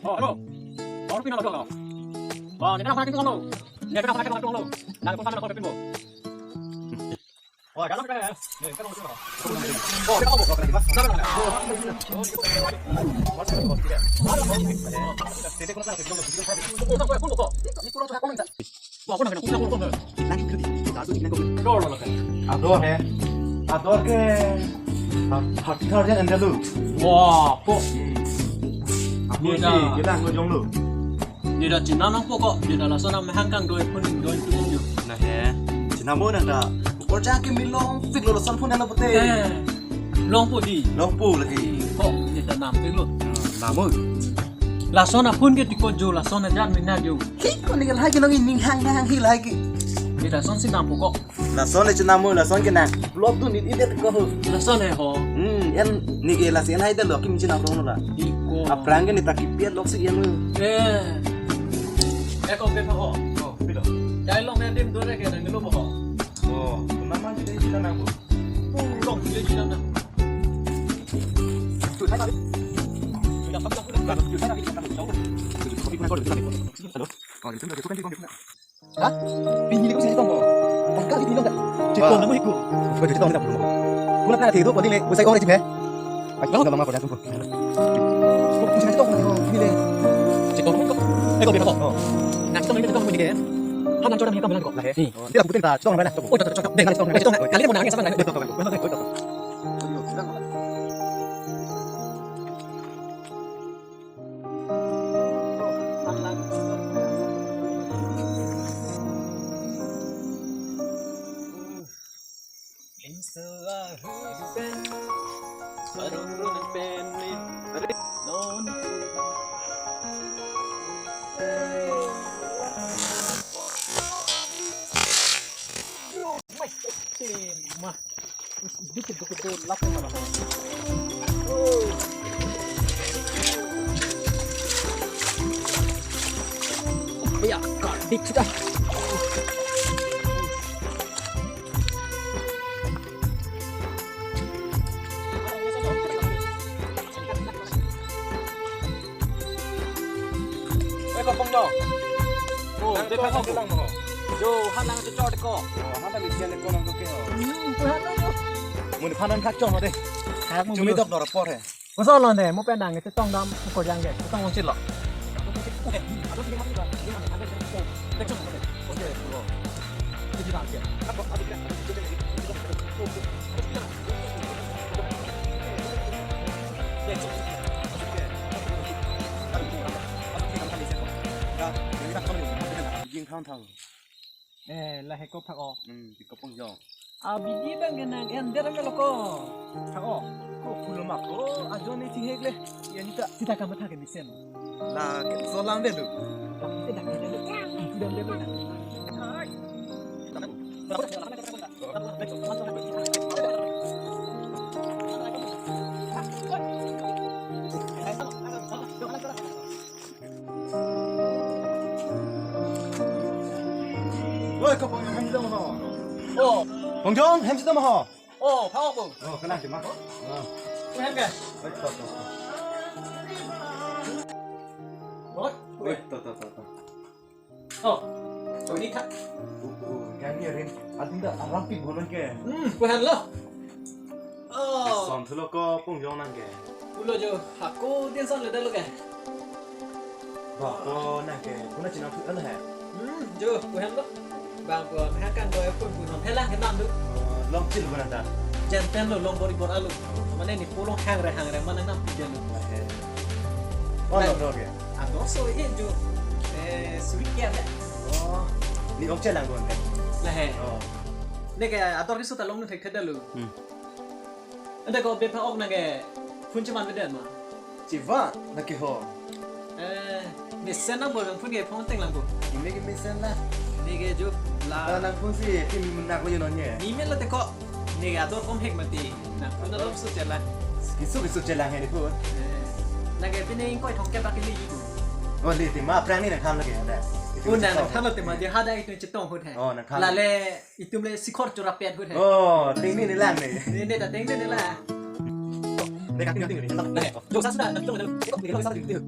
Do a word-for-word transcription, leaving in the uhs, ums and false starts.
Oh, hello. Oh, hello. Ador he. Ador ke. Thirty thousand and delu. Wah, kok. Aku si, kita nggak jong lu. Nida chinam nangpo kok, nida lason amahang kangdoi phone doi tu nyo. Nah he, chinam mo nang ta. Korja ke milong fik lo lason phone na pute. Eh, longpo di. Longpo lagi. Kok, nida nam fik lo. Nam mo. Lason aphone ke tiko jo, lason ajar mina jo. Hi, ko ni lagi nong ining hang hang hi lagi. Nida lason si nampo kok. Lason le chinam mo, lason ke nang. Blok tu nit idet ko ho. Lason he ho. Hmm, en ni ke lasi en hai dalo kim chinam rong la. Iko. Aphrang ke ni ta kipiat lok si en lo. Eh. Eko ke ho. Oh, pilo. Dai long ne dim dore ke nang lo ho. Oh, nama jadi chinam nang bo. Pulong jadi chinam nang. Tu hai tadi. Sudah kamu sudah. Sudah kamu sudah. Hello. Oh, itu udah cukup kan. Ha? Pini ko sini tong ko. Tangka di pinong ka. Chitong namu hiku. Ko chitong na pulo. Kuna kana tidu ko dile, ko sai ore chime. Ai, nama ko jatuh ko. Ko sini tong ko dile. Chitong ko. Eh, ko beta ko. Oh. Na chitong ni tong ko ni ke. Han nang chora ni tong ko. Lahe. Ni. Dia putin ta chitong na. Oh, chitong, chitong. Deh, chitong. Chitong. Kali mo na nang sama na. Betul, betul, betul. Dikit, dikit, dikit, lap na. Oh. Ya, kadik sudah. Eh, kopong dong. Oh, nang dia to kopong. Lang mo. Jo, han nang cocok deko. Oh, han tadi sian deko nang koke ho. Hmm, tuhan lo jo. Mun phanan khak chong ho deh. Khak mo. Chumi dok dor apor he. Koson lo ne, mo pen nang chetong dam, ko jang ke. Chetong ong chit lo. Jing thang thang. Eh, lahei kok thak o. Hmm, di kopong jong. Abidi bang ke nang en der melo ko. Thak o. Ko pulo mak ko, ajo ni thihek le. Ya ni ta. Sita kamatha ke mesen. La ke solang deh lu. Tapi tidak ada lu. Sudah ada lu. Oi, kopong jong hem sita ma ho. Oh. Kopong jong hem sita ma ho. Oh, pha-ok bo. Oh, kena sih, Mak. Oh. Ko hem ke? Oi, to, to, to. Oi. Oi, to, to, to, to. Oh. Oh, ini kak. Oh, oh, kan dia rin. Adinda arampi bonon ke. Hmm, ko hem lo. Oh. Son thulo kopong jong nang ke. Pulo jo, hako din son le dalo ke. Ba, ko nang ke, kuna chinam thu ala he. Hmm, jo, ko hem lo. Bang ko, me hakan ko, ko, ko, no, helang ke nam do. Oh, long chil ko nang ta. Jen pen lo, long bori bor alu. Mane ni polong hangre, hangre, mana nam jen lo. He. Oh, long dog ya? Ador so, eh, jo. Eh, suri kya he? Oh, ni ong chelang ko nang. Lahei. Oh. Ne ke, ador kisu ta long nu thek thek dalo. Hmm. Ante ko bepha-ok nang ke phone cheman beden ma? Chevan nang ke ho. Eh, mesen nang bol nang phone ke phone teng lang bo. Ini ke mesen lah. Ini ke jo la. La nang phone si pin nak lo non ye. Ni men la te ko. Ni ke ador kom hek mati. Nang phone lo su chela. Kisu kisu chela he ni phone. Eh, nang ke pine ingkoi thongkep bak ke li ko. Oh, li ti ma prank ni nang kham lagi ada. Oh, nang, nang thanlo tema, dia hadak itum chetong ahut he. Oh, nang thanlo. Lale itum le sikhor chorapet ahut he. Oh, ting ni ni lang ni. Ni ni ta ting ni ni la. Jo, sa sudah, nanti kita